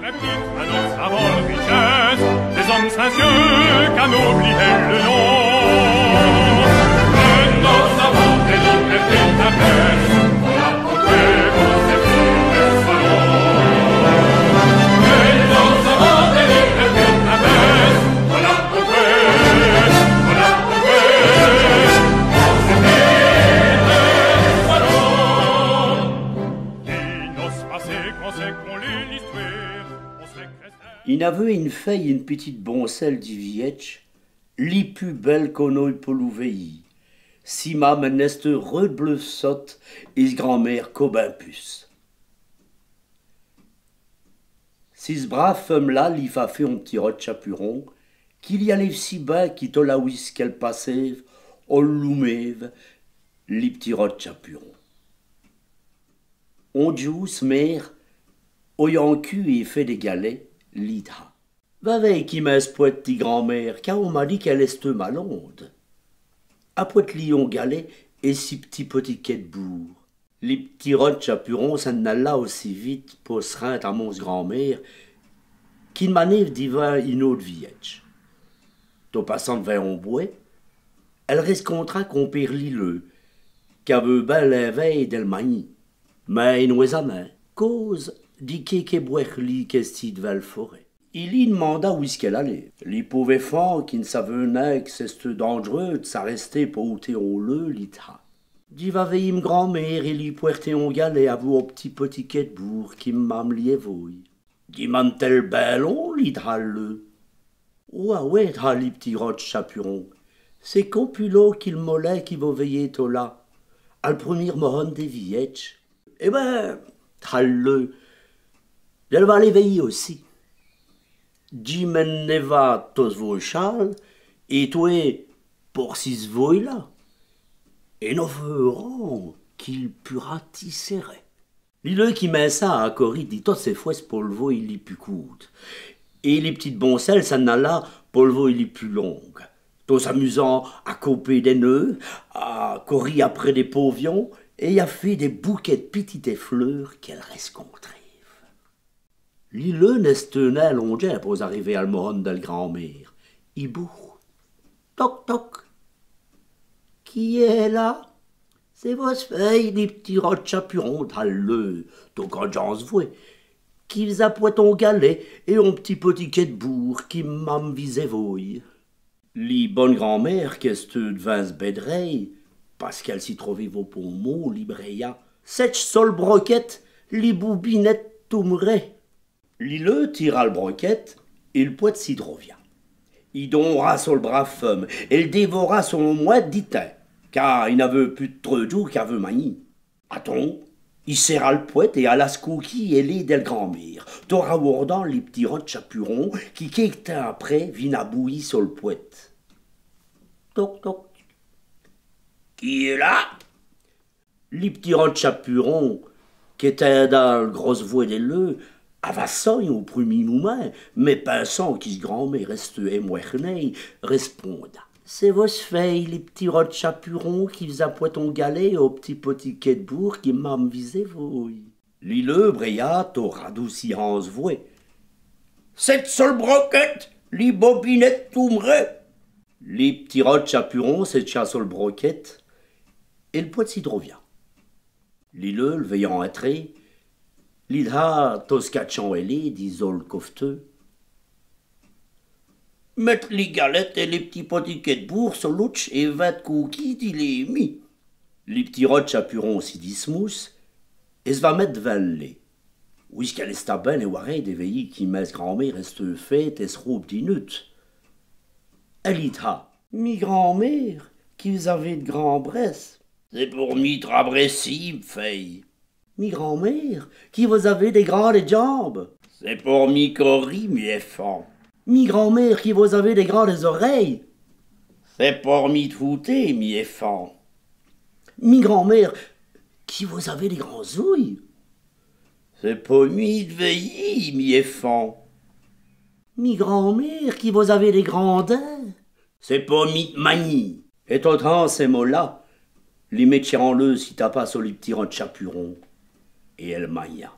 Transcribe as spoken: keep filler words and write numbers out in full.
Nos avans l' richèsse dès omes sincieûs qu'ont oubliyî l' nom. Nos avans l' libèrté d'Albèsse, volà poqwè on s'èsprim d'ès so nom. Nos avans l' libèrté d'Albèsse, volà poqwè, volà poqwè on s'èsprim d'ès so nom. Di nos passés, quand c'èst qu'on lît l'istwêre, on s'ècrèsse. I-n-aveût ène fèye, ène pitite boncèle di Viyèdje, li pus bèle qu'on âye polou vèyî. Si mame ènn' èsteût r'bleûssotè èt s' grand-mére co bin pus'. Cisse brâve feume-là lî fât fé on p'tit rode tchapuron, qui lî aléve si bin qui tot là wice qu'èle passéve, on l' louméve li p'tit rode tchapuron. On djoû s' mére, oyant cût èt fêt dès galèts, lî d'ha : « Va vèy quî mins.ne pwète ti grand-mére, ca on m'a dit qu'èle èsteût malåde. Apwète-lî on galèt èt si p'tit potikèt d' boûre. » Li p'tit rode tchapuron s'ènn' ala ossi vite po s' rinde amon s' grand-mére, qui d'manéve divins ine ôte Viyèdje. Tot passant d'vins on bwès, èle rèscontra compére Lî Leû, qu'aveût bin l'invèye dèl magnî. Mins i n' wèsa nin, cause di quékes bwèrlîs qu'èstît d'vins l' forèt. I lî d'manda wice qu'èle aléve. Li pôve èfant, qui n' saveût nin qu' c'èsteût dandjereûs d' s'arèster po ôter on leû, lî d'ha : « Dji va vèyî m' grand-mére èt lî pwèrter on galèt avou on p'tit potikèt d' boûre qui m' mame lî èvoye. » « Dji m'ènn' tèle bin lon ? » lî d'ha l' leû. « Oua, oua », d'ha li p'tit rode tchapuron, « c'èst co pus lon qui l' molin qui vos vèyez tot là, al prumîre mohone dè Viyèdje. » « Èt bin, » d'ha l' leû, « dj'èl va aler vèyî ossi. Dji m'ènn' va tot s' vôye chal, èt twè, pôrte cisse vôye-là, èt nos vêrans quî l' pus rade i sèrè. » Lî Leû quî minça a cori di totes sès fwèces po l' vôye li pus coûte. Èt li p'tite boncèle s'ènn' ala po l' vôye li pus longue. Tot s'amusant a coper dès neûds, a cori après dès påvions, èt a fé dès boukèts d' pititès fleûrs qu'èle rèscontréve. Lî Leû n'èsteût nin londjin po-z-ariver al mohone dèl grand-mére. I boute. Toc, toc. « Quî èst là ? » « C'èst vosse fèye, li p'tit rode tchapuron, » d'ha l' leû, tot candjant s' vwès, « qui v's-apwète on galèt èt on p'tit potikèt d' boûre qui m' mame v's-èvoye. » Li bone grand-mére qu'èsteût d'vins s' bèdrèye, pace qu'èle si trovéve on pô mau, lî brèya : « Sètche so l' brokète, li bobinète toum'rè. » Lî Leû tira l' brokète, èt l' pwète si drovia. I donra so l' brâve feume, èt l' dèvora so mwin.ne di tin, ca i n-aveût pus d' treûs djoûs qu'aveût magnî. Aton, i sèra l' pwète èt ala s' coûkî è lét dèl grand-mére, tot rawårdant li p'tit rode tchapuron, qui quék timps après vina bouyî so l' pwète. Toc, toc. « Quî èst là ? » Li p'tit rode tchapuron, qu'ètinda l' grosse vwès dè leû, avassant au prumî moumint, mins pinsant qui s' grand-mére èsteût èmwèrnêye, rèsponda : « C'èst vosse fèye, li p'tit rode tchapuron, qui v's-apwète on galèt èt on p'tit potikèt d' boûre qui m' mame v's-èvoye. » Lî Leû brèya tot radoûcihant s' vwès : « Sètche so l' brokète, li bobinète toum'rè. » Li p'tit rode tchapuron sètcha so l' brokète, èt l' pwète si drovia. Lî Leû, l' vèyant intrer, lî d'ha tot s' catchant è lét, disot l' cofteû : « Mète li galèt èt li p'tit potikèt d' boûre so l' houtche èt va t' coûkî di lét mi. » Li p'tit rode tchapuron si dismousse, èt s' va mète d'vins l' lét. Wice qu'èle èsta bin èwarêye dè vèyî quî mins s' grand-mére èsteût fête è s' robe di nut'. Èle lî d'ha : « Mi grand-mére, qui v's-avez dès grands brès. » « C'èst por mi s' rabrèssî, m' fèye. » « Mi grand-mére, qui v's-avez dès grandes djambes. » « C'èst por mi s' corî, mi èfant. » « Mi grand-mére, qui v's-avez dès grandes orèyes. » « C'èst por mi s' hoûter, mi èfant. » « Mi grand-mére, qui v's-avez dès grands-oûy. » « C'èst po mi s' vèyî, mi èfant. » « Mi grand-mére, qui v's-avez dès grands dints. » « C'èst po mi s' magnî. » Èt tot d'hant cès mots-là, li mètchant leû si tapa so li p'tit rode tchapuron, èt èl magna.